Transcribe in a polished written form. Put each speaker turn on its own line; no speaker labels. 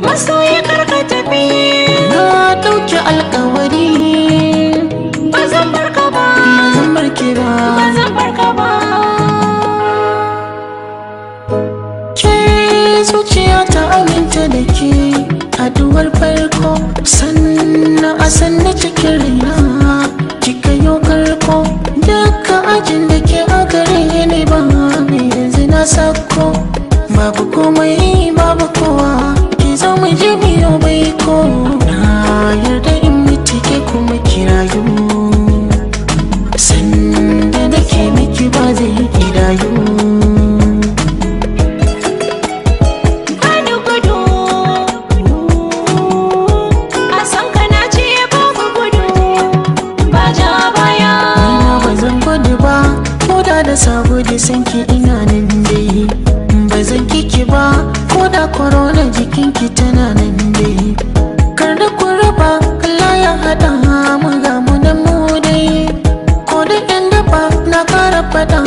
Masoyi karka tafi,
na ɗauki alkawari.
Ba zan barka ba,
ba zan barki ba,
ba zan barka ba.
Ke zuciya ta aminta da ke, haduwar farko, sannan a sanna cikin raina kika yo karko. Duka ajin da ke a gare ni ba yanzu na sako. Babu komai, babu kowa, ki zo mu je biyo bai ko. Na yarda in mutu ke kuma kirayu, sanda da ke miki ba zai kidayu.
Bani gudu, a san ka na ce babu gudu, ba ja baya.
Nima ba zan gudu ba, ko da da sabo da sanki ina nan dai. Ba zan kiki ba, ko da corona jikinki tana nan dai. Kar da ku raba, Allah ya haɗa mu ga mu nan mu dai. Ko da yan daba na kara faɗa.